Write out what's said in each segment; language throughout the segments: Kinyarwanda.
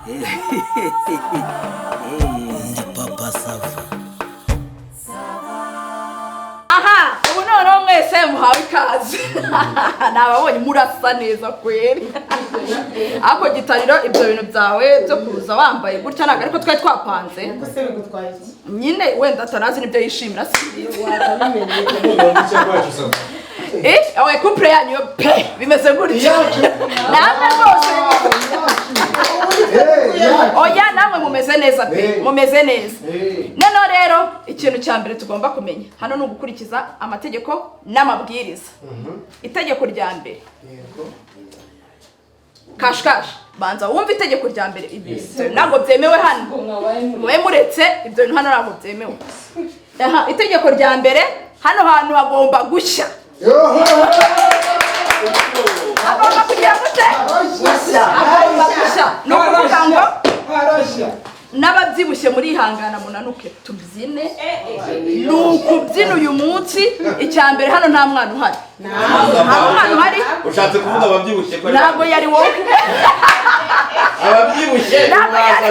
Ndi Papa Sava. Aha, ubu noneho mwese muhawe ikaze. Nababonye murasa neza kweri. Ariko Gitariro, ibyo bintu byawe byo kuza wambaye gutya ntabwo ariko twari twapanze. Ese bigutwaye iki? Nyine wenda atanazi nibyo yishimira, simbizi. Wakabimenye. Eh, oye, couple yanyu yo pe bimeze gutya, namwe rwose. Oya, namwe mumeze neza pe, mumeze neza. Noneho rero ikintu cya mbere tugomba kumenya hano ni ugukurikiza amategeko n'amabwiriza. Itegeko rya mbere, Kashi Kashi, banza wumve itegeko rya mbere. Ibi ntabwo byemewe hano, mube muretse, ibyo bintu hano ntabwo byemewe. Aha, itegeko rya mbere: hano hantu hagomba gushya. Hagomba kugira gute? Hagomba gushya. Ni ukuvuga ngo n'ababyibushye murihangana munanuke tubyine. Ni ukubyina uyu munsi. Icya mbere, hano nta mwana uhari, nta mwana uhari. Ushatse kuvuga ababyibushye ko ari Ntabwo yari wowe. Ababyibushye. Ntabwo yari,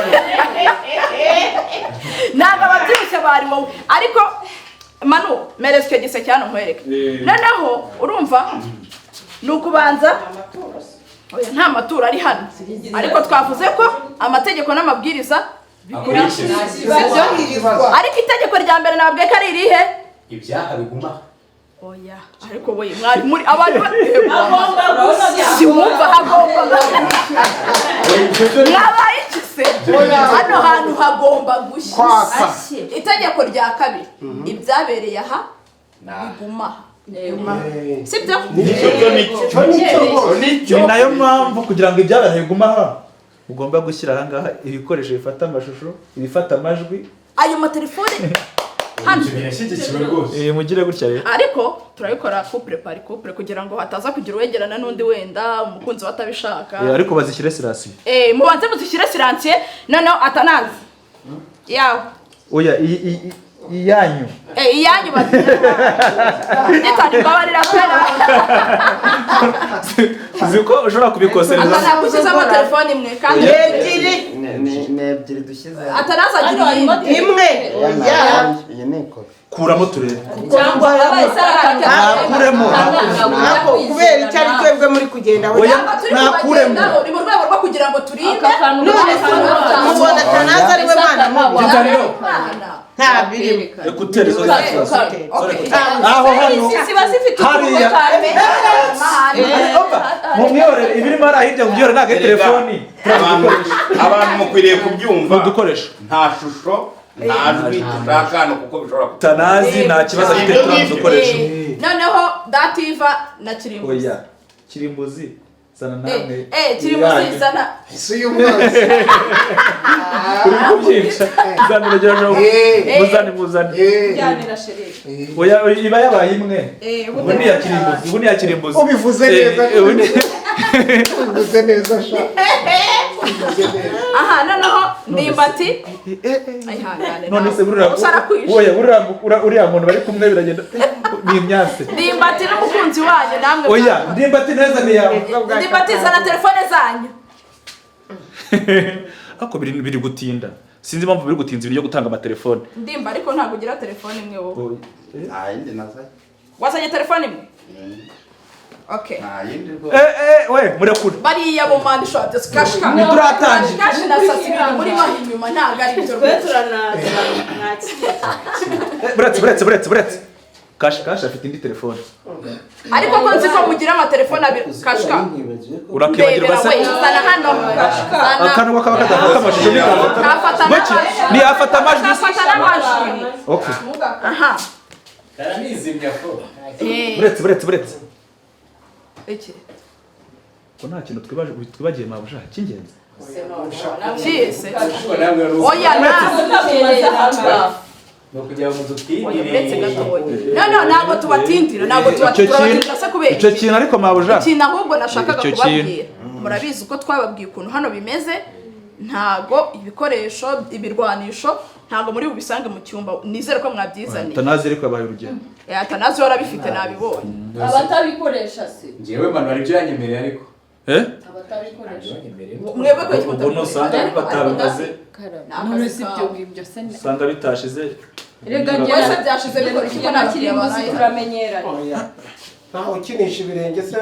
ntabwo ababyibushye bari wowe. Ariko Manu, mereza icyo giseke hano nkwereke. Noneho urumva ni ukubanza. Oya, nta maturo ari hano, ariko twavuze ko amategeko n'amabwiriza bikurikizwa, sibyo? Ariko itegeko rya mbere nababwiye ko ari irihe? Ibyaha biguma. Oya, ariko we mwari muri abantu si wumva, hagomba, mwabaye iki se? Hano hantu hagomba gushya. Kwaka. Itegeko rya kabiri: ibyabereye aha biguma aha, sibyo? Nicyo nicyo. Nicyo rwose. Nicyo. Ni nayo mpamvu kugira ngo ibyabaye bigume aha, ugomba gushyira ahangaha ibikoresho bifata amashusho, ibifata amajwi. Ayo matelefone hano. Ibyo birashyigikiwe rwose. Eh, mugire gutya rero. Ariko turabikora couple par couple kugira ngo hataza kugira uwegerana n'undi, wenda umukunzi we atabishaka. Eh, ariko bazishyire silencieux. Eh, mubanze muzishyire silencieux. Noneho atanazi yawe. Oya, iyanyu. Eh, iyanyu bazishyire. Mbabarira pe. Uzi ko ushobora kubikosereza. Atanakushyizemo telefone imwe kandi. Ebyiri. Ni ebyiri dushyize. Atanazi agira iyindi. Imwe, oya. Iyi ni ikofi. Kuramo turebe. Cyangwa Nakuremo. Ntabwo kubera icyo ari twebwe muri kugenda. Oya. Ntabwo turi Nakuremo. kubagendaho, ni mu rwego rwo kugira ngo turinde. None se mubona Tanazi ari we mwana mubi? Gitariro. Nta birimo. Écouteurs zo nta kibazo. Okay. Aho hano ziba zifite hariya. Opa, mumwiyorere ibirimo hariya hirya, mubyihorere, ntabwo ari telefoni. Abantu mukwiriye kubyumva. Ni udukoresho. Nta shusho, nta jwi dushaka hano kuko bishobora Tanazi nta kibazo afite, Ibyo turiya ngibyo. dukoresho. Noneho Dativa na Kirimbuzi. Oya, Kirimbuzi, zana namwe. Eh, Kirimbuzi. Iyanyu. Zana. Ese uyu munsi Uri kubyica, zana urugero. Muzane, muzane. Oya, iba yabaye imwe. Ubu ni iya Kirimbuzi, ubu ni iya Kirimbuzi. Ubivuze neza. Eh, ubu Ubivuze neza sha, ubivuze neza. Aha, noneho Ndimbati, ayihangane. None se buriya Usa arakwishe. Oya, uriya muntu bari kumwe biragenda ni imyanse. Ndimbati n'umukunzi wanyu namwe. Oya, Ndimbati neza ni yawe. Ndimbati, zana telefone zanyu. Ariko biri gutinda, sinzi impamvu biri gutinza ibintu byo gutanga amatelefone. Ndimba, ariko ntabwo ugira telefone imwe wowe. Nta yindi nazanye. Wazanye telefone imwe, okay. Nta yindi rwose. Eh eh, we murekure. Bariya bo manda ishobora byose, Kashi. Ntituratangira. Kashi na Sasi, ibintu murimo aho inyuma ntabwo ari byo Twe rwose. turanaza mwakira. Eh, buretse, buretse, buretse, buretse. Kashi Kashi afite indi telefone. Ariko ko nzi ko mugira amatelefone abiri, Kashika? Urakibagirwa Ndebera se? we, zana hano, zana. Akantu kaba kadafata amashusho ntikafata. Kafata Buki, n'amajwi. ntiyafata amajwi se? Kafata n'amajwi. Okay. Aha. Karanizimya ko. Eh, Buretse, buretse, buretse. Iki? Ko nta kintu twibagiye, mabuja, cy'ingenzi? Cyise. Kuko namwe ari Oya, ntabwo. Ni ukugira ngo Oya, dutindire. uretse gatoya. No, ntabwo tubatindira, ntabwo Icyo tubatindira. kintu Turabatindira se kubera icyo iki? kintu ariko, mabuja. Ikintu ahubwo nashakaga Icyo kubabwira, murabizi uko twababwiye ukuntu hano bimeze. Ntago ibikoresho, ibirwanisho, ntago muri bubisange mu cyumba. Nizere ko mwabyizaniye. Tanazi ariko yabaye urugero. Eh, Atanazi warabifite, nabibonye. Abatabikoresha se? Njyewe Manu hari ibyo yanyemereye ariko. Eh. Mwebwe ko iki Ubwo nusanga batabimaze, None si ibyo ngibyo se usanga bitashize. Erega Wese byashize bikora iki ko nta kiri kirimbuzi turamenyeranye. Ntawe ukinisha ibirenge se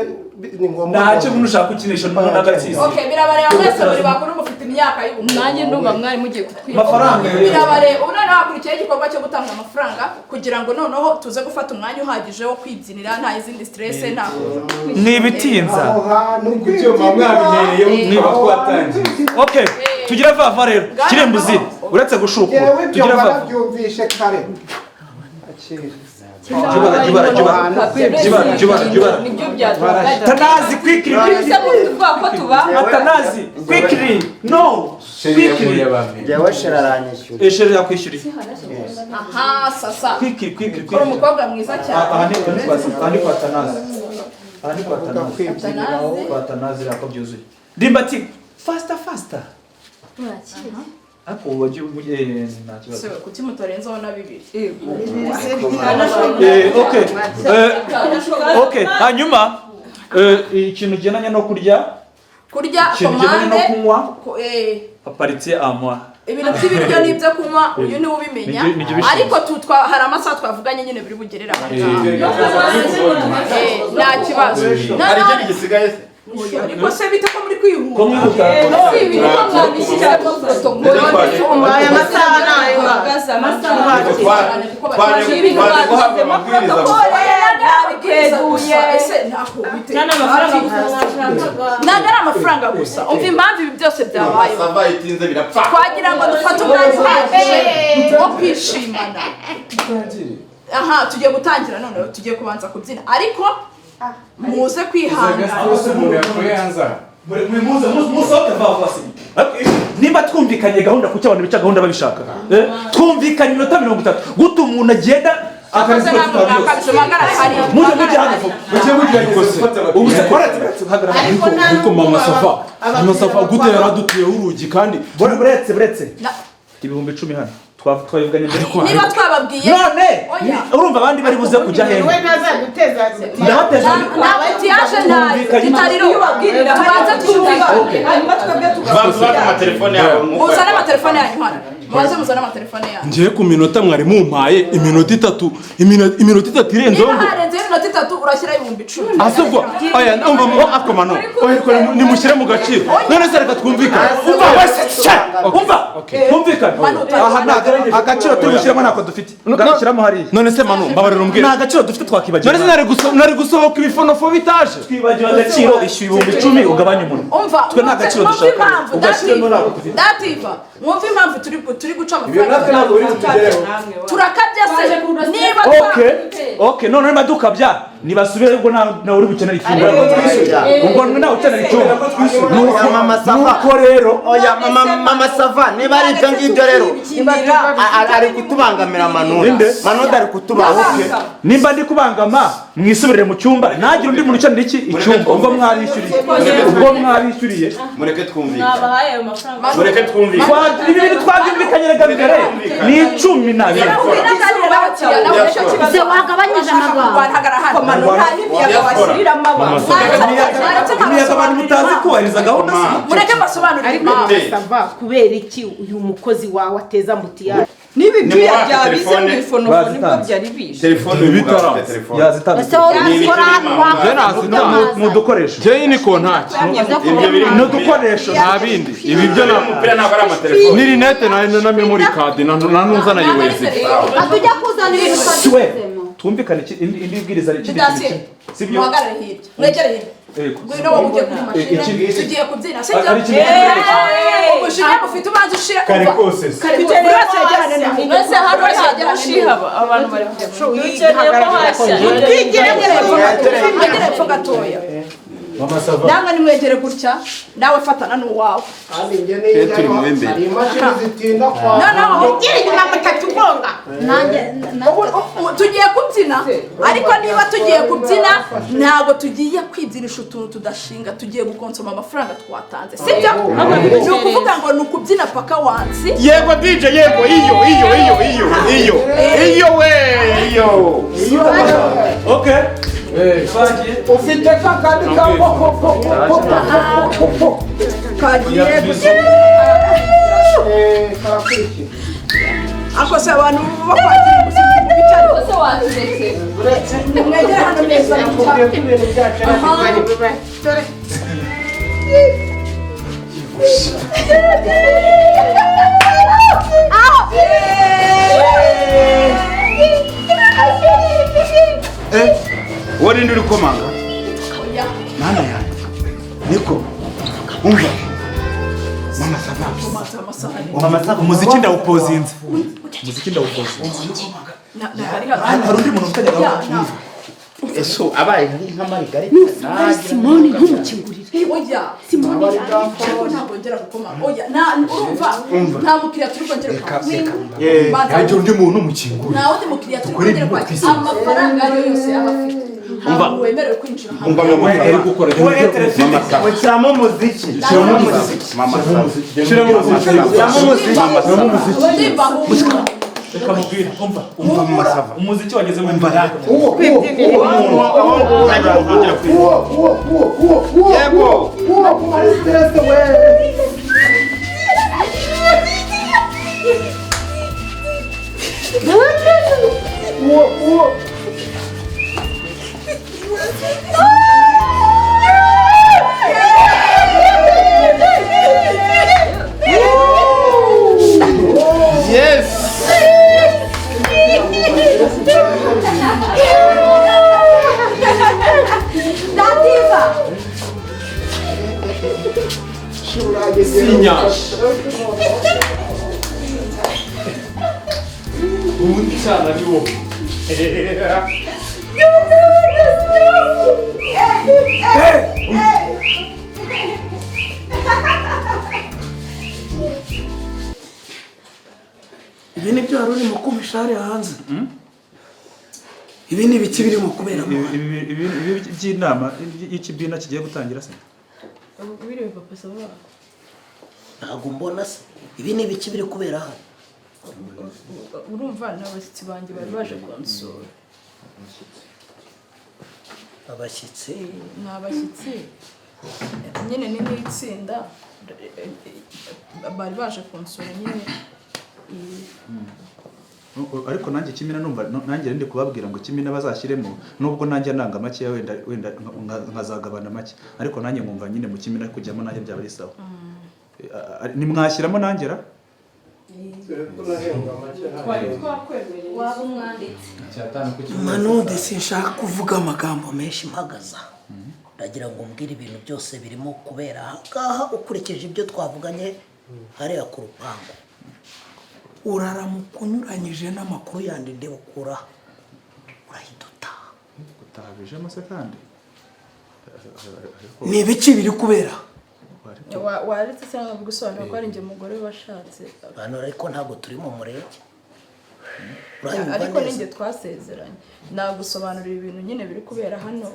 ni ngombwa. Ntacyo umuntu ushaka gukinisha n'umuntu n'agatsizi. Okay, birabareba mwese, muri bakuru mufite imyaka y'ubukuru. Nanjye ndumva mwari mugiye kutwiga. Amafaranga rero. Birabareba. Ubu noneho hakurikiyeho igikorwa cyo gutanga amafaranga kugira ngo noneho tuze gufata umwanya uhagije wo kwibyinira, nta izindi stress, nta Ni ibitinza. Aho hantu Ku cyuma mwabihereyeho niba twatangiye. Okay, tugire vava rero. Kirimbuzi uretse gushukura. Yewe ibyo Tugire vava. barabyumvishe kare. Akira. Jibara, jibara, jibara. Jibara, jibara, jibara. Nibyo byatugana. Tanazi quickly. Ese mufite ubwoba ko tuba Atanazi quickly. No. Quickly. Njyewe sheri aranyishyura. Eshere yakwishyuriye. Aha, sasa. Quickly, quickly, Uri quickly. umukobwa mwiza cyane. Aha ni aha ni kwa Tanazi. Aha ni kwa Tanazi. Kwibyiniraho. Kwa Tanazi rako byuzuye. Ndimbati faster faster. Ariko wagiye ugiye nta kibazo. Se kuki mutarenzaho na bibiri? Okay. Okay, hanyuma ikintu kigendanye no kurya, Kurya ikintu kigendanye no komande kunywa, ku aparitse à moi. Ibintu by'ibiryo n'ibyo kunywa uyu niwe ubimenya. Nibyo bishinzwe. Ariko hari amasaha twavuganye nyine biri bugerere aho ngaho. Nta kibazo. Hari ikindi gisigaye se? Oya, ariko se bite ko muri kwihuta? Ko mwihuta. Si ibintu ko mwabishyizemo protocole. Aya masaha ni ayo. Bahagaze amasaha. Twaje Ibintu twaje guhabwa babishyizemo amabwiriza gusa. protocole. Nabikeduye. Ese ntako bite? Cyane amafaranga gusa mwashakaga. Ntabwo ari amafaranga gusa. Umva impamvu ibi byose byabayeho. Sava itinze birapfa. Twagira ngo dufate umwanya uhagije wo kwishimana. Aha tugiye gutangira noneho, tugiye kubanza kubyina, ariko muze kwihangana. Rwose umuntu yakuye hanze aha. Muze musohoke vuba vuba. Nimba twumvikanye gahunda, kuki abantu bica gahunda babishaka? Twumvikanye iminota 30, gute umuntu agenda Akoze ntabwo mwakabije, muhagarare hariya. Muze mujye hano vuba. Mujye mugerageza gufata Ubu se abakiriya. uretse hagarara. Ariko nta Ariko mama n'ubwo Safa, mama Safa gute yaradutuyeho urugi kandi Buretse buretse. Na- 10,000 hano. Twavuganye mbere. Niba twababwiye None Oya. urumva abandi bari buze kujya hehe? We ntazaguteza. Ndabateza. Ntabwo ntayo tutariro tubanze twumvikane. Hanyuma twebwe Bantu baka amatelefone yabo nk'uko Muzane amatelefone yanyu hano. Mubanze muzane amatelefone yanyu. ngiye ku minota mwari mumpaye iminota itatu, iminota itatu irenzeho Niba ngo harenzeho iminota 3 urashyiraho 10,000. asubwo oya umva mo ako mano oya kora nimushyire mu gaciro none se reka twumvikane. Umva wese cya. Umva. Twumvikane. Manu, Aha nta agaciro turi gushyiramo ntako dufite. Gashyiramo hariya. None se manu mbabarira umbwire. Nta gaciro dufite twakibagiwe. None se nari gusohoka ibifonofo bitaje. Twibagiwe agaciro, ishyuye 10,000 ugabanye umunwa. Umva, Twe nta gaciro mwumve dushaka. impamvu, Ugashyiremo ntabwo dufite. Dativa, mwumve impamvu turi guca Ibyo natwe amafaranga. ntabwo biri butugereho. Turakabya se niba Okay. Okay, none madukabya nibasubire ubwo nta uri bukenera icyumba. Ubwo nta ukenera icyumba. Oya mama Safa. Nuko rero Oya mama Safa, niba ari ibyo ngibyo rero ari kutubangamira Manura. Inde? Manura ari kutubangamira. Nimba ndi kubangama mwisubirire mu cyumba, ntagire undi muntu ukenera iki icyumba. Ubwo mwarishyuriye, ubwo mwarishyuriye. Mureke twumvikane. Mwabahaye ayo mafaranga. Mureke twumvikane. Ibi bintu twabyumvikanye rega mbere ni 12. Se wagabanyije amagambo. Nta n'imiyaga bashyiriramo abantu. Imiyaga abantu mutazi kubahiriza gahunda se. Mureke mbasobanurire Ariko impamvu. Sava, kubera iki uyu mukozi wawe ateza mutiyari? Niba ibyuya Nimuwake byabize mu telefone. ifonofo nibwo Bazitanze. byari bije. Telefone uyu mugabo afite telefone. Yazitanze. Ese wowe ukora hano Njye Ni udukoresho. Njye ni kontaki. Ibyo biri Ni udukoresho. Nta bindi. Ibi byo na umupira ntabwo ari amatelefone. ni rinete na memory card na nuza na USB. Atujya kuzana ibintu Siwe. ukabishyizemo. Twumvikane indi bwiriza ikindi kintu Didasi, kimwe. Sibyo? muhagarare hirya, mwegere hirya. Yego. Ngwino wowe ugiye kuri mashine, tugiye kubyina, sibyo? Ari ikintu kimwe. Umujinya mufite ubanza ushira. Kare kose se. Buri wese yegerane nawe. Mbese hano ntabwo ushiha abantu bari kujya. Dukeneye ko hashya. Twigire Mwegere hepfo gatoya. Mama Sava. Namwe nimwegere gutya, nawe fatana n'uwawe. Kandi njye Turi mu b'imbere. hari imashini zitinda kwa Noneho Gira inyuma mutatugonga. Nanjye tugiye kubyina, ariko niba tugiye kubyina ntabwo tugiye kwibyinisha utuntu tudashinga, tugiye gukonsoma amafaranga twatanze, sibyo? Ni ukuvuga ngo ni ukubyina paka wansi. Yego DJ, yego iyo iyo iyo iyo iyo iyo we iyo. Okay. Ufite ka kandi ka po po po po po po po. Kagiye Karakurikiye. Ako se abantu bakwakira ubuzima bubi cyane. Kose waturetse. Mwegere hano neza. Nakubwiye ko ibintu byacu ari bibi. Dore. Wowe ninde uri komanga? Mana yanjye. Niko. Umva. Mama sava. Mama sava umuziki ndawupozinze. Umuziki ndawupozinze. Hari undi muntu ufitanye gahunda. Eso abaye nka Margarita. Simoni ntumukingurire. Oya. Simoni ariko ntabwo ngera gukoma. Oya, nta urumva nta mukiriya turi kongera kwakira. Yagira undi muntu umukingurira. Nta wundi mukiriya turi kongera kwakira. Amafaranga ariyo yose aba afite. Ntabwo wemerewe kwinjira hano. Umva mama ari gukora. Shyiramo umuziki. Shyiramo umuziki. Mama sava. Shyiramo umuziki. Shyiramo umuziki. Shyiramo umuziki. Reka mubwire, umva, umva mama sava. Umuziki wageze mu mva. Uwo uwo uwo uwo uwo. Yego. Uwo kumara stress we. Uwo uwo. Yes. Dativa. Sinya. Ubundi cyana ni wowe. Ibi ni byo wari urimo kubisha hariya hanze. Ibi ni ibiki birimo kubera mu Ibi by'inama y'ikibina kigiye gutangira se. Wiriwe papa sava. Ntabwo mbona se. Ibi ni ibiki biri kubera hano. Urumva n'abashyitsi banjye bari baje kunsura. Abashyitsi Ni abashyitsi nyine ni nk'itsinda bari baje kunsura nyine. Ariko nanjye kimina numva nanjye ndi kubabwira ngo kimina bazashyiremo nubwo nanjye nanga make wenda wenda nkazagabana make ariko nanjye nkumva nyine mu kimina kujyamo nanjye byaba ari sawa. Nimwashyiramo nangera Waba umwanditsi. Manode sinshaka kuvuga amagambo menshi mpagaza. Ndagira ngo umbwire ibintu byose birimo kubera aha ngaha ukurikije ibyo twavuganye hariya ku rupangu. Uraramuka unyuranyije n'amakuru yandi ndebukura urahita utaha. Utahabijemo se kandi? Ni ibiki biri kubera? Waretse se nkagusobanurira ko ari njye mugore washatse. Bantu ariko ntabwo turi mu murenge. Uranyumva Ariko neza? ninjye twasezeranye. Nagusobanurira ibintu nyine biri kubera hano.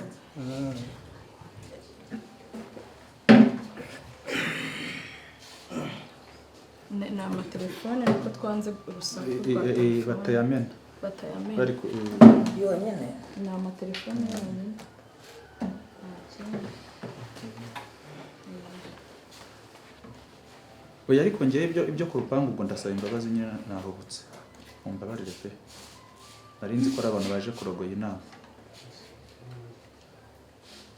Ni amatelefone ariko twanze urusaku rwa telefone. Batayamena. Batayamena. Bari yonyine. Ni amatelefone yonyine. Oya ariko ngewe ibyo ku rupangu ubwo ndasaba imbabazi nyine nahubutse. Mumbabarire pe. Nari nzi ko ari abantu baje kurogoya inama.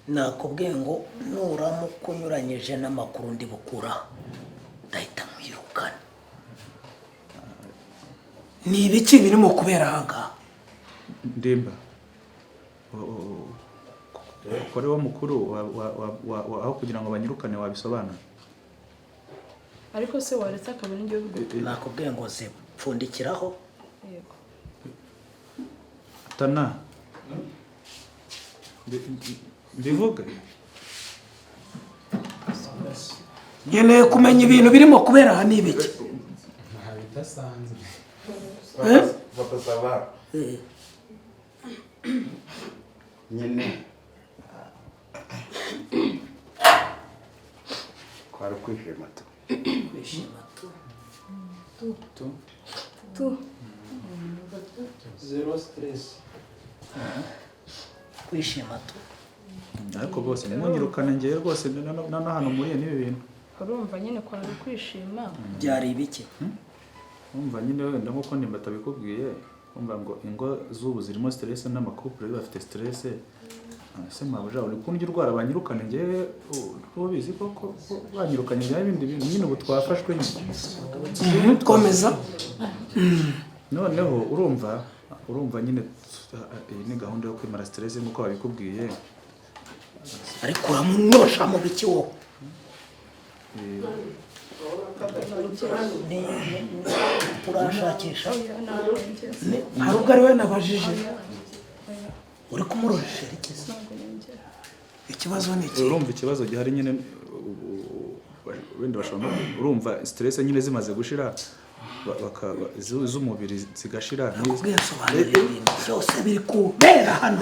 Nakubwiye ngo nuramuka unyuranyije n'amakuru ndi bukura ndahita nkwirukana. Ni ibiki birimo kubera aha ngaha? Ndimba. Ukore wo mukuru aho kugira ngo banyirukane wabisobanura. Ariko se waretse akabona igihugu. Nakubwiye ngo zipfundikiraho. Yego. Tana. Mbivuge. Nkeneye kumenya ibintu birimo kubera aha ni ibiki. Papa sava. Nyine. Kwari kwishima tu. Kwishima tu. Tu. Tu. Zero stress. Ukwishima tu. Ariko bose ntimunyirukane ngewe rwose na hano muriye n'ibi bintu. Urumva nyine kwari ukwishima. Byari ibiki? Urumva nyine wenda nk'uko Ndimbati abikubwiye, urumva ngo ingo z'ubu zirimo stress n'amakupure bafite stress. Ese mabuja uri kundya urwara banyirukane ngewe, ubizi ko banyirukanye byaba ibindi bintu nyine, ubu twafashwe nyine. Komeza. Noneho urumva nyine iyi ni gahunda yo kwimara stress nk'uko babikubwiye. Ariko uramunyosha mu biki wowe? Urashakisha hari ubwo ari we nabajije. Uri kumurojera iki? Ikibazo ni iki? Urumva ikibazo gihari nyine, wenda bashobora, urumva stress nyine zimaze gushira z'umubiri zigashira. Nakubwiye ibintu byose biri kubera hano.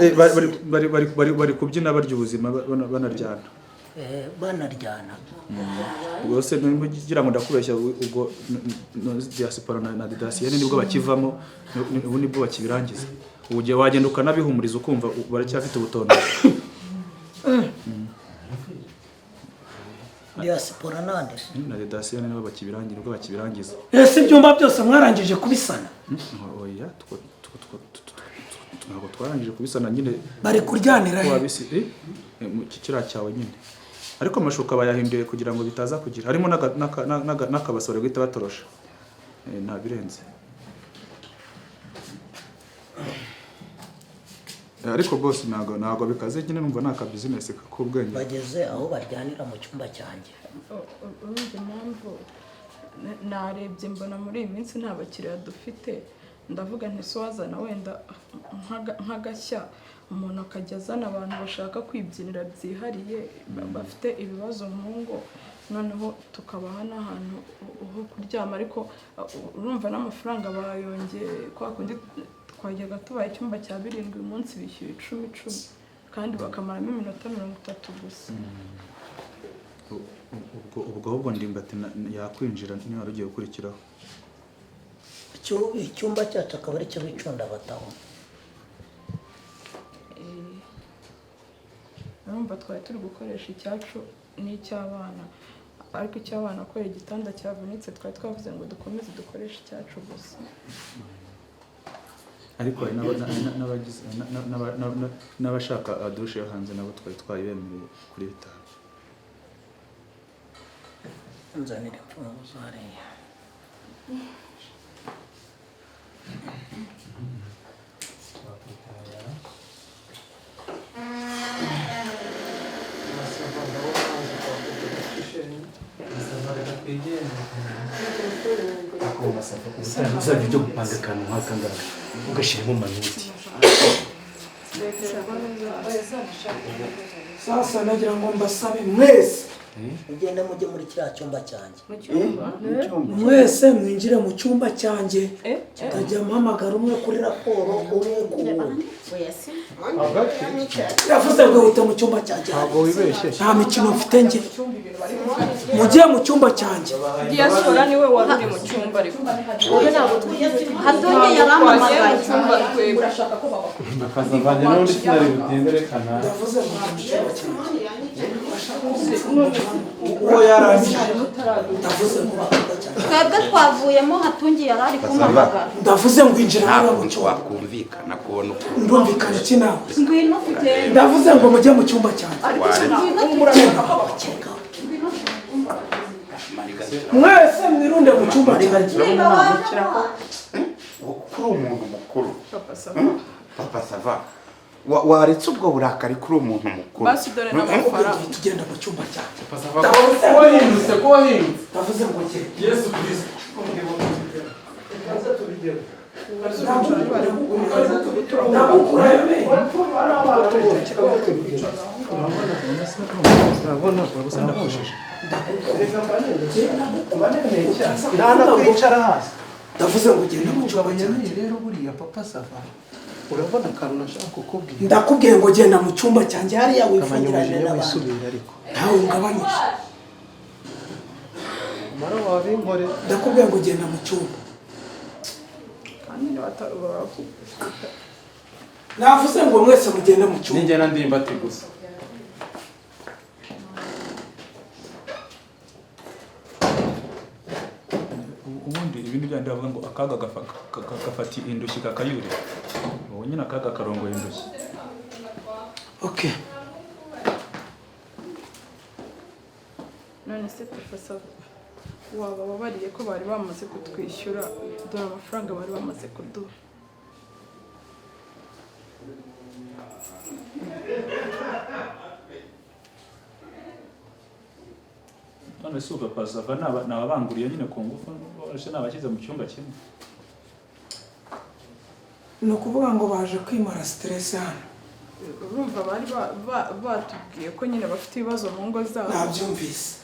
Bari kubyina barya ubuzima banaryana. Banaryana. Ubwo se ngira ngo ndakubeshya, ubwo diaspora na didasiyene nibwo bakivamo, ubu nibwo bakibirangiza. Ubu wagenda ukanabihumuriza ukumva baracyafite ubutondo. Diaspora nande? Na didasiyene nibwo bakibirangiza, nibwo bakibirangiza. Ese ibyumba byose mwarangije kubisana? Oya, ntabwo twarangije kubisana nyine. Bari kuryanira he? Kiriya cyawe nyine. Ariko amashuka bayahinduye kugira ngo bitaza kugira harimo n'akabasore guhita batorosha. Nta birenze. Ariko boss ntabwo bikaze nyine, numva naka business k'ubwenge. Bageze aho baryanira mu cyumba cyanjye. Urumva impamvu narebye mbona muri iyi minsi nta bakiriya dufite, ndavuga nti so wazana wenda nk'agashya umuntu akajya azana abantu bashaka kwibyinira byihariye bafite ibibazo mu ngo, noneho tukabaha n'ahantu ho kuryama. Ariko urumva n'amafaranga bayongeye, kwa kundi twajyaga tubaha icyumba cya 7 uyu munsi bishyuye 10 kandi bakamaramo iminota 30 gusa. Ubwo ahubwo Ndimbati yakwinjira niba wari ugiye gukurikiraho. Icyumba cyacu akaba aricyo bicunda bataho. Urumva twari turi gukoresha icyacu n'icy'abana, ariko icy'abana kubera igitanda cyavunitse twari twavuze ngo dukomeze dukoreshe icyacu gusa. Ariko hari n'abashaka dushe yo hanze nabo twari twayibemereye kuri 5. Nzanira imfunguzo hariya. Uzajya ujya gupanga akantu nk'aka ngaka ugashyiramo manoti. Sasa nagira ngo mbasabe mwese mugende mujye muri kiriya cyumba cyanjye. Mwese mwinjire mu cyumba cyanjye, tukajya mpamagara umwe kuri raporo umwe ku wundi. Yavuze ngo wite mu cyumba cyanjye. Nta mikino mfite njye. Mujye mu cyumba cyanjye. Diaspora niwe wari uri mu cyumba, ariko Hatungi yaramamagaye. Bakazavanye n'undi sinari butinde rekana. Ndavuze ngo mu cyumba cyanjye. Uwo yarangije. Ndavuze ngo twebwe twavuyemo, Hatungi yarari kumamagara. Ndavuze ngo injira hano mu cyumba. Wakumvikana kubona uko. Ndumvikana iki nawe? Ngwino tugende. Ndavuze ngo mujye mu cyumba cyanjye. Mwese mwirunde mu cyumba cyanjye. Kuri umuntu mukuru. Papa Sava. Waretse ubwo burakari kuri umuntu mukuru. Basi dore n'amafaranga. Tugenda mu cyumba cyanjye. Ko wahindutse, ko wahindutse. Ndavuze ngo genda. Yesu Kristo. Ndavuze ngo genda mu cyumba cyanjye. Rero buriya Papa Sava, urabona akantu nashaka kukubwira. Ndakubwiye ngo genda mu cyumba cyanjye hariya wifungirane n'abandi. Ntawe ungabanyije. Mara wabinkore. Ndakubwiye ngo genda mu cyumba. Kandi barakubwira. Navuze ngo mwese mugende mu cyumba. Ninjye na Ndimbati gusa. Ubundi ibindi byandi bavuga ngo akaga gafata indushyi kakayurira. Ubu nyine akaga karongoye indushyi. Okay. None se Papa Sava, waba wabariye ko bari bamaze kutwishyura, dore amafaranga bari bamaze kuduha. None se ubu Papa Sava nababanguriye nyine ku ngufu, bose nabashyize mu cyumba kimwe. Ni ukuvuga ngo baje kwimara stress hano. Urumva bari batubwiye ko nyine bafite ibibazo mu ngo zabo. Nabyumvise.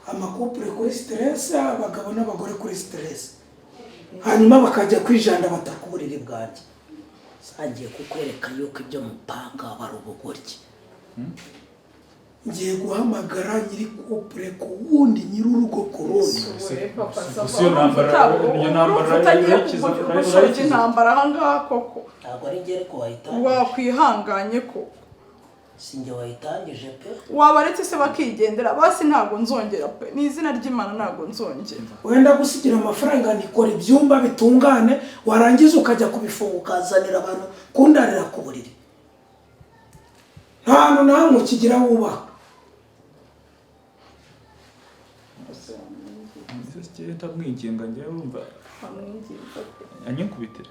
Amakupure kuri stress, abagabo n'abagore kuri stress, hanyuma bakajya kwijanda bataka uburiri bwanjye. Sangiye kukwereka yuko ibyo mupanga bari ubugoryi. Ngiye guhamagara nyiri kupure ku wundi, nyiri urugo ku rundi. Utagiye intambara ahangaha koko. Ntabwo ari njye ariko wayitangije. Wakwihanganye ko si njye wayitangije pe. Wabaretse se bakigendera, basi ntabwo nzongera pe, ni izina ry'Imana ntabwo nzongera. Wenda gusigira amafaranga nikora ibyumba bitungane, warangiza ukajya kubifunga ukazanira abantu kundarira ku buriri. Nta hantu na hamwe ukigira wubaha. Ndamwinginga njyewe wumva anyikubitire.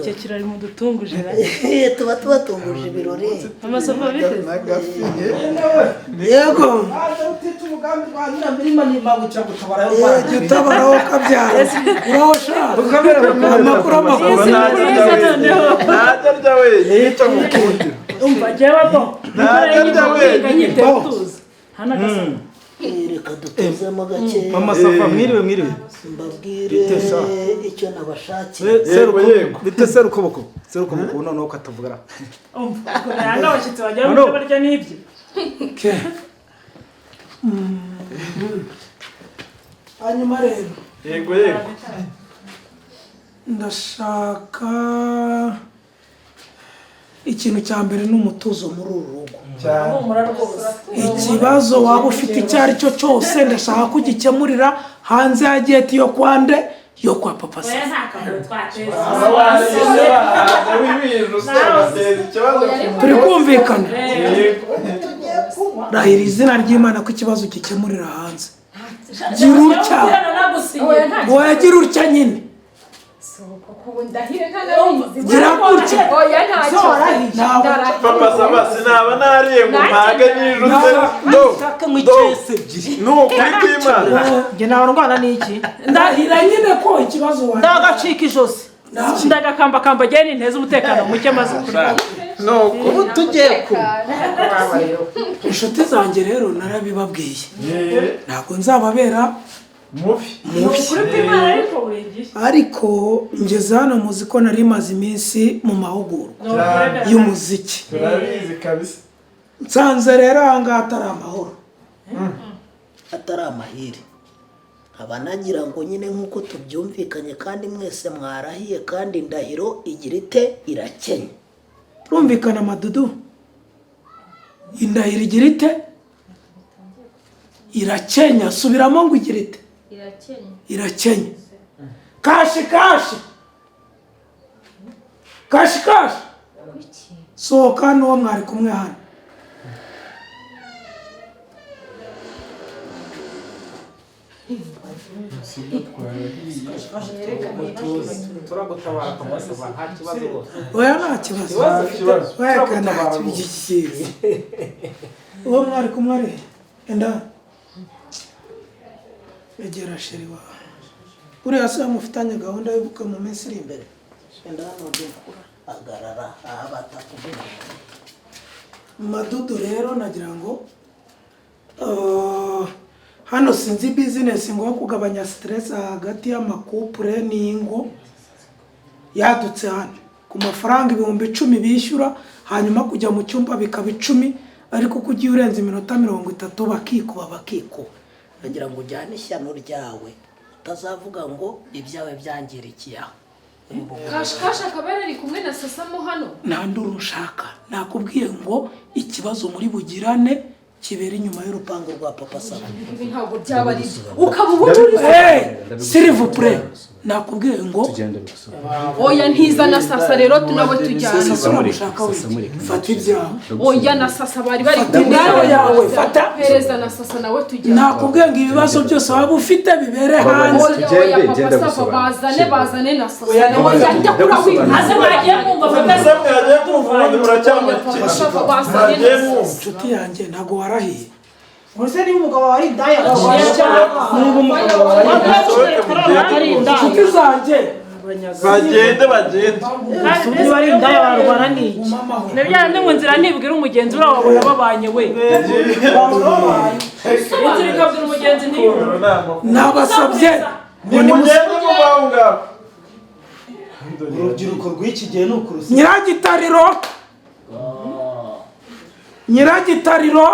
Icyo kirori mudutunguje ra. Tuba tubatunguje ibirori. Mama Sava biteze. Yego. Jya utabaraho ukabyara. Uraho sha. Amakuru amakuru. Ntajya arya we, yica mukundira. Umva jyewe bo. Ntajya arya we. Nyitera utuzi. Hano gasa. Reka dutuzemo gake. Mama Sava mwiriwe mwiriwe. Mbabwire icyo nabashakiye. Bite serukoboko. Serukoboko noneho ukatuvugara. Umva yanga abashyitsi bagira ngo barya n'ibyo. Hanyuma rero. Yego yego. Ndashaka ikintu cya mbere ni umutuzo muri uru rugo. Ikibazo waba ufite icyo ari cyo cyose ndashaka kugikemurira hanze ya gate yo kwande yo kwa Papa Sava. Turi kumvikana. Rahira izina ry'Imana ko ikibazo gikemurira hanze. Gira utya. Oya gira utya nyine. Gira gutya. Papa Sava sinaba nariye ngo mpage nijutse. Ni ukuri kw'Imana. Njye naba ndwana n'iki? Ndahira nyine ko ikibazo wagira. Ndagacika ijosi. Ndagakambakamba njye ninteze umutekano muke maze kurya. Ubu tugiye kunywa. Inshuti zanjye rero narabibabwiye. Ntabwo nzababera mubi. Ariko ngeze hano muzi ko nari maze iminsi mu mahugurwa y'umuziki. Turabizi kabisa. Nsanze rero aha ngaha atari amahoro. Atari amahire. Nkaba nagira ngo nyine nk'uko tubyumvikanye kandi mwese mwarahiye kandi indahiro igira ite irakenya. Turumvikana Madudu? Indahiro igira ite? Irakenya. Subiramo ngo igira ite? Irakenya. Kashi kashi. Kashikashi, sohoka n'uwo mwari kumwe hano. Turagutabara papa, nta kibazo rwose. Oya, nta kibazo. Oya, nta kibazo. Uwo mwari kumwe ari enda egera chéri wawe. Uriya se mufitanye gahunda y'ubukwe mu minsi iri imbere? Enda hano dukura agarara aha batakubona. Madudu rero nagira ngo hano sinzi business ngo kugabanya stress hagati y'amakupure n'ingo yadutse hano ku mafaranga 10,000 bishyura, hanyuma kujya mu cyumba bikaba 10, ariko kugiye urenze iminota 30 bakikuba. Nagira ngo ujyane ishyano ryawe utazavuga ngo ibyawe byangirikiye aho. Kashikashi akaba yari kumwe na Sasa mo hano. Nta nduru ushaka, nakubwiye ngo ikibazo muri bugirane kibera inyuma y'urupangu rwa papa Sava. Ibi ntabwo byaba ari byo, ukaba ubu uri. S'il vous plaît, nakubwiye ngo Oya, ntiza na Sasa rero tunabo tujyana. Sasa uramushaka we, fata ibyawe. Oya, na Sasa bari bari Fata ibyawe yawe, fata. Pereza na Sasa nawe tujyana. Nakubwiye ngo ibibazo byose waba ufite bibere hanze. Oya oya papa Sava, bazane bazane na Sasa. Oya, njya kura Ase mwagiye mwumva papa Sava, bazane na Sasa. Inshuti yanjye, ntabwo warahiye. Ubuse niba umugabo wawe ari indaya? Niba umugabo wawe ari indaya. Inshuti zanjye. Bagende bagende. Niba ari indaya barwana n'iki? Nabyara ndi mu nzira ntibwira umugenzi, uriya wabona babanye we. Inzira ikabwira umugenzi ntiyumve. Nabasabye ngo Nimugende mubaho ngaho. Urubyiruko rw'iki gihe ni ukurusiga. Nyiragitariro, Nyiragitariro,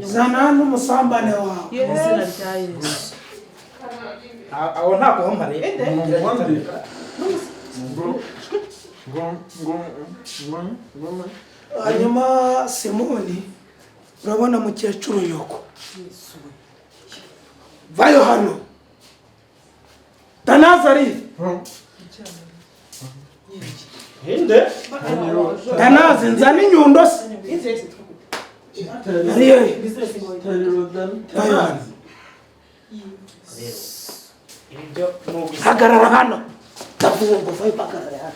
zana n'umusambane wawe. Izina rya Yesu. Aho ntabwo ho mpariye. Hanyuma Simoni, urabona mukecuru yoko vayo hano. Tanazari, Tanazi, nzana inyundo se. Ariye vayo hano, hagarara hano. Ndavuga ngo vayo, hagarara hano.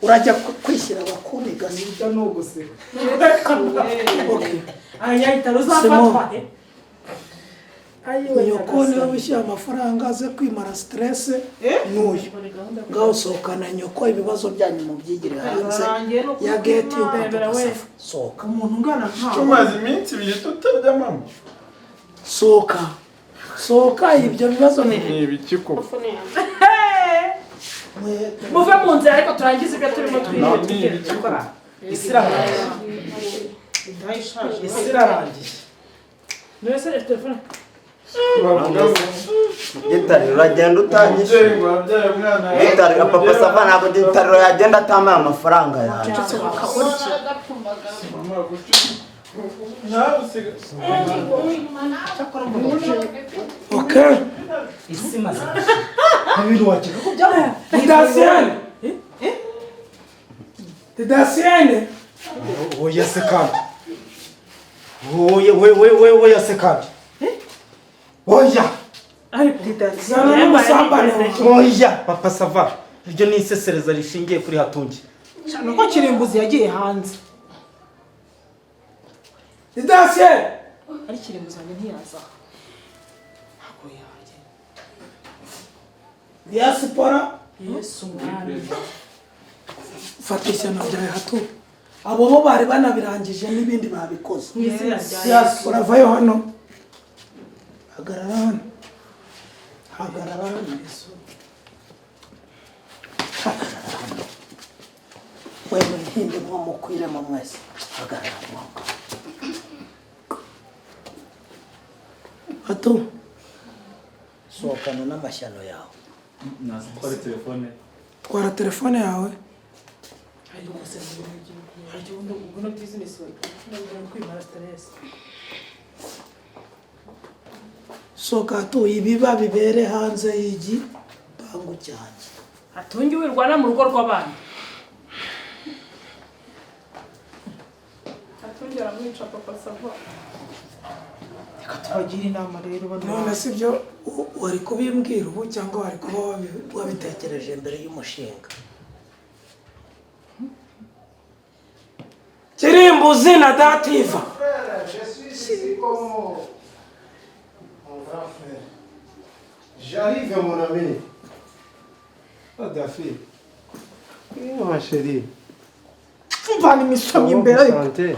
Urajya kwishyira abakuniga se. Ayahita uzafatwa. Nyoko niwe wishyuye amafaranga aze kwimara stress n'uyu. Ngaho sohokana nyoko, ibibazo byanyu mubyigire hanze ya gate yo kwa papa Sava. Sohoka. Umuntu ungana nkawe. Tumaze iminsi 2 tutarya mama. Sohoka. Sohoka ibyo bibazo ni ibiki koko? Muve mu nzira ariko turangize ibyo turimo twihuta. Isi irarangiye. Isi irarangiye. Niwe se telefone. Gitariro uragenda utanyishyuye. Gitariro papa Sava, ntabwo Gitariro yagenda atamaye amafaranga yanjye. Okay. Isi imaze ibintu wakeka ko byabaye. Didasienne. Didasienne. Oya se kandi. Oya we we we oya se kandi. Oya. Zana n'umusambane wawe. Oya papa Sava, iryo ni isesereza rishingiye kuri Hatungi. Cyane ko Kirimbuzi yagiye hanze. Didasienne. Ari Kirimbuzi wanjye ntiyaza. Ntabwo yajya. Diaspora, Yesu mwami. Fata ishyano ryawe hato. Abo bo bari banabirangije n'ibindi babikoze. Mu izina rya Yesu. Diaspora, vayo hano. Hagarara hano. Hagarara hano. Hagarara hano. Wewe ntinde mwo mukwiremo mwese. Hagarara mwo. Hato. Sohokana n'amashyano yawe. Twara telefone. Twara telefone yawe. Sohoka tu, ibiba bibere hanze y'igipangu cyanjye. Hatungi wirwana mu rugo rw'abandi. Uzabagira inama rero bano. None si byo wari kubimbwira ubu cyangwa wari kuba wabitekereje mbere y'umushinga? Kirimbuzi na Dativa. Mon grand frère. J'arrive, mon ami. Oh, Dafi. Eh, ma chérie. Mvana imisomyi imbere ariko. Santé.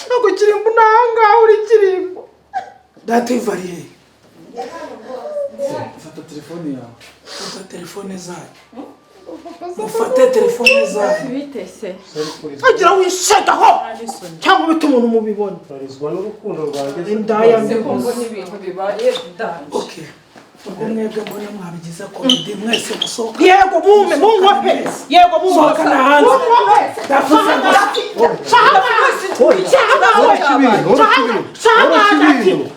Ntabwo Kirimbu n'ahangaha uri Kirimbu. Dativa ari he? Fata telefone yawe. Fata telefone zanyu. Mufate telefone zanyu. Bite se? Agira wishegaho cyangwa ubite umuntu mubibona. Barizwa n'urukundo rwanjye. Indaya Se ko mbi. mbona ibintu bibaye danje. Okay. Ubwo mwebwe mbona mwabigize komedi mwese musohoka. Yego mume munkope. Yego mume. Sohokana hanze. Munkope. Ndavuze ngo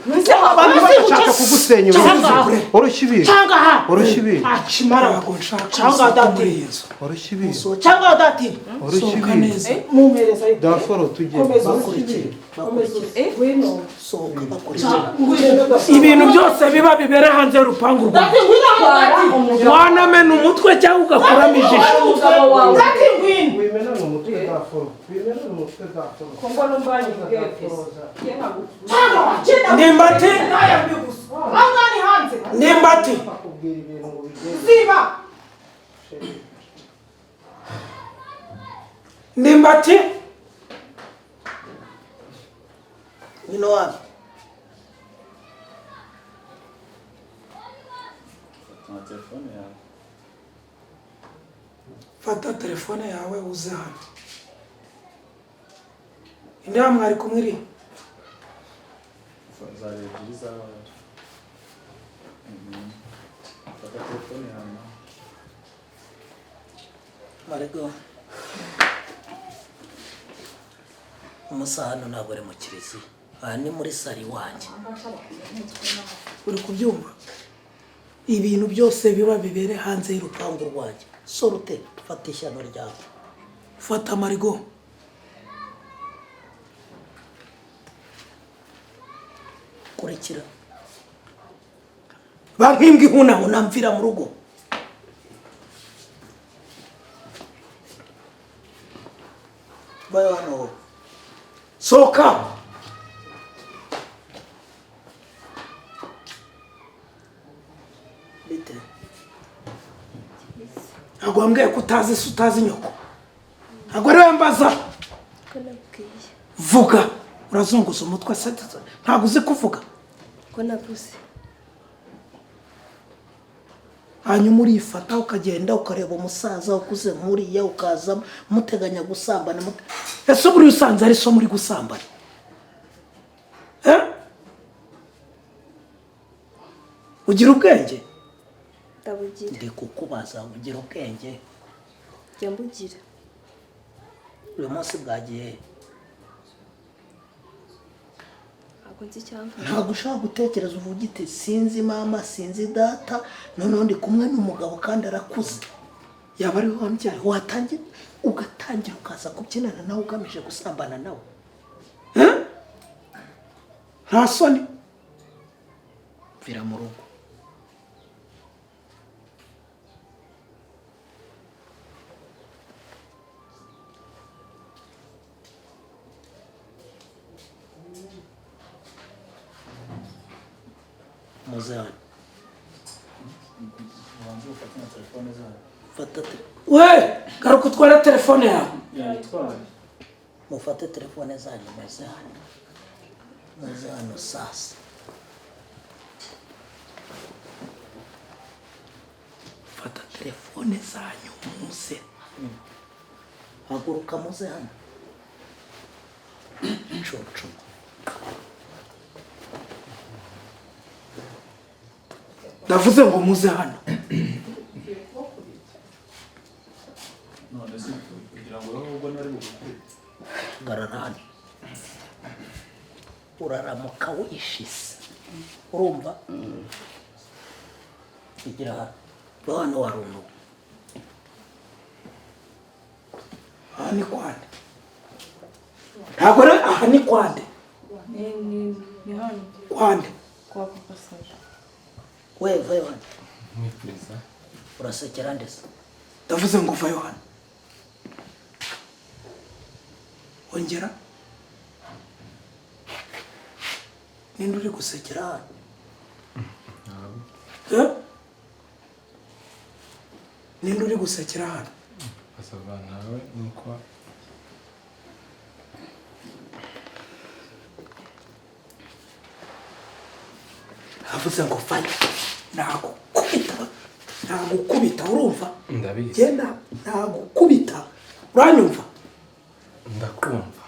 Bashaka kugusenya urugo. Oroshya ibintu. Cyangwa aha. Oroshya ibintu. Akimara. Ntabwo nshaka Cyangwa urusaku dati. muri iyi nzu. Oroshya ibintu. Cyangwa dati. Oroshya Sohoka ibintu. neza. Mumpereza ariko. Daforo tujye. Komeza Bakurikire, bakurikire. Ngwino. Sohoka bakurikire. Ibintu byose biba bibera hanze y'urupangu rwawe. Dati ngwino hano dati. Wanamena umutwe cyangwa ugakuramo ijisho. Umugabo wawe. Dati ngwino. Wimenana umutwe Daforo. Wimenana umutwe Daforo. Ko mbona umbanye ubwete se. Ye nkagukuye. Ndimbati. Indaya mbi gusa. Ahangaha ni hanze. Ndimbati. Bakubwira ibintu ngo bigende. Ziba. Ndimbati. Ngwino hano. Fata telefone yawe. Fata telefone yawe uze hano. Indaya mwari kumwe iri? Zari ebyiri zawe. Fata telefone yawe nawe. Marego. Umusahano ntabwo ari mu kiliziya. Aha ni muri sari iwanjye. Uri kubyumva? Ibintu byose biba bibere hanze y'urupangu Urupangu rwanjye. Sorute, fata ishyano ryawe. Fata marigo. Kurikira. Bankimbwa ihunahuna. Unamvira mu rugo. Bayo hano. Sohoka. Bite. Ntabwo wambwiye ko utazi se utazi nyoko. Ntabwo ari wowe mbaza. Ko nabwiye. Vuga. Urazunguza umutwe se ntabwo uzi kuvuga. Ko navuze. Hanyuma urifata Ukagenda ukareba umusaza ukuze nk'uriya ukaza muteganya gusambana Ese buriya usanze ari so muri gusambana? Eh? Ugira ubwenge? Ndabugira. Ndi kukubaza ugira ubwenge. Njya mbugira. Uyu munsi bwagiye. Ntabwo nzi icyamfasha. Ntabwo ushobora gutekereza uvuga uti sinzi mama sinzi data noneho ndi kumwe n'umugabo kandi arakuze. Yaba ari we wambyaye. Watangira ugatangira ukaza kubyinana nawe ugamije gusambana nawe. Nta soni. Mvira mu rugo. Muze hano. Ubanze ufate na telefone zanyu. Fata We, garuka utware telefone yawe. Yayitwaye. Mufate telefone zanyu muze hano. Muze hano sasa. Fata telefone zanyu muze. Haguruka muze hano. Cucu. Ndavuze ngo muze hano. None se kugira ngo wowe ubwo nari bugukubite. Hagarara hano. Uraramuka wishise. Urumva? Igira hano. Ba hano warunuwe. Aha ni kwande. Ntabwo ari aha ni kwande. Ni hano. Kwande? Kwa Papa Sava. We vayo hano. Mwifuriza. Urasekera ndese? Ndavuze ngo vayo hano. Ongera. Ninde uri gusekera hano? Eh? Ninde uri gusekera hano? Papa nawe nuko avuze ngo vayo. Nagukubita. Nagukubita urumva? Ndabizi. Genda nagukubita. Uranyumva? Ndakumva.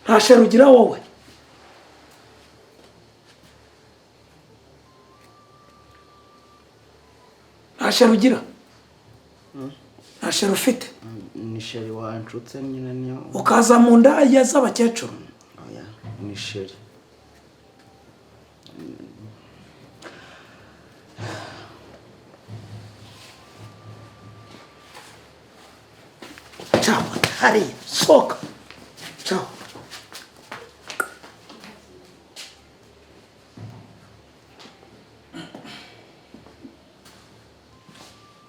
Nta sheri ugira wowe? Nta sheri ugira? Nta sheri ufite? Ni sheri wanshutse nyine niyo. Ukaza mu nda z'abakecuru? Oya, ni sheri. Ciao, hariya, sohoka. Ciao.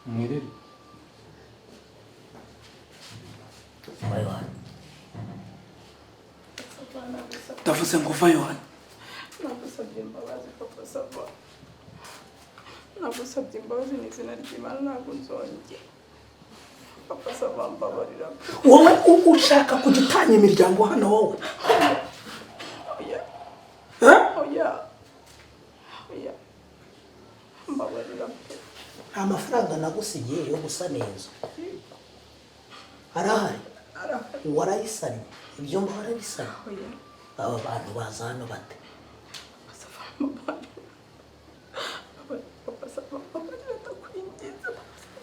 Mwirere. Vayo hano. Ndavuze ngo vayo hano. Nagusabye imbabazi Papa Sava. Nagusabye imbabazi mu izina ry'Imana ntabwo nzongera. Papa Sava mbabarira. Wowe ushaka kujya utanya imiryango hano wowe? Oya. Eh? Oya. Oya. Mbabarira pe. Nta mafaranga nagusigiye yo gusana inzu. Arahari. Warayisannye. Ibyumba warabisannye. Oya. Aba bantu baza hano bate? Papa Sava mbabarira ndakwinginze.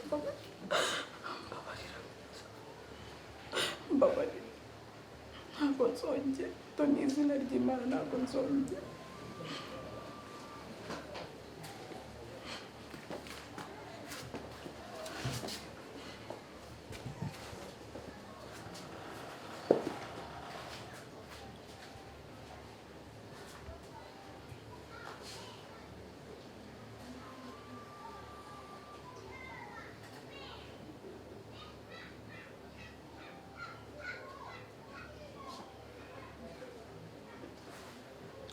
Mbabarira. Mbabarira. Ntabwo nzongera. To ni izina ry'Imana ntabwo nzongera.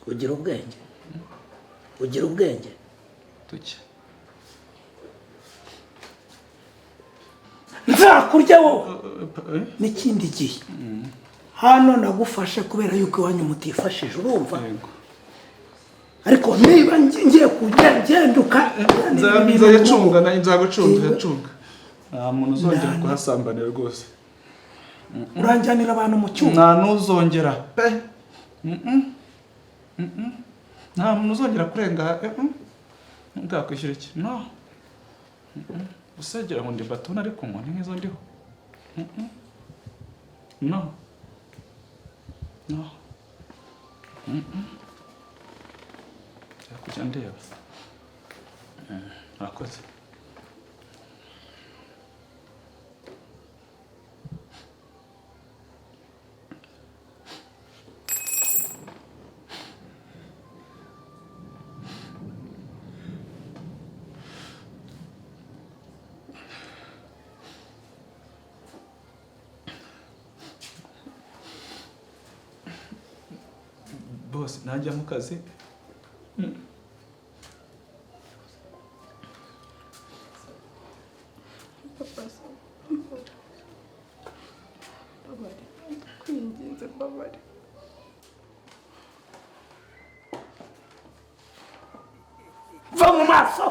Ugira ubwenge? Ugira ubwenge? Tuki. Nzakurya wowe n'ikindi gihe. Hano nagufashe kubera yuko iwanyu mutifashije urumva? Ariko niba ngiye kujya ngenduka nzayacunga nzagucunga yacunga. Nta muntu uzongera kuhasambanira rwose. Uranjyanira abantu mu cyumba. Nta n'uzongera pe. Nta muntu uzongera kurenga ndakwishyura iki? No. Usegera ngo ndi batona ariko ngo ni nk'izo ndiho. No. No. Kujya ndeba. Murakoze. Bose najya mu kazi. Papa Sava mbabarira. Ndakwinginze mbabarira. Va mu maso.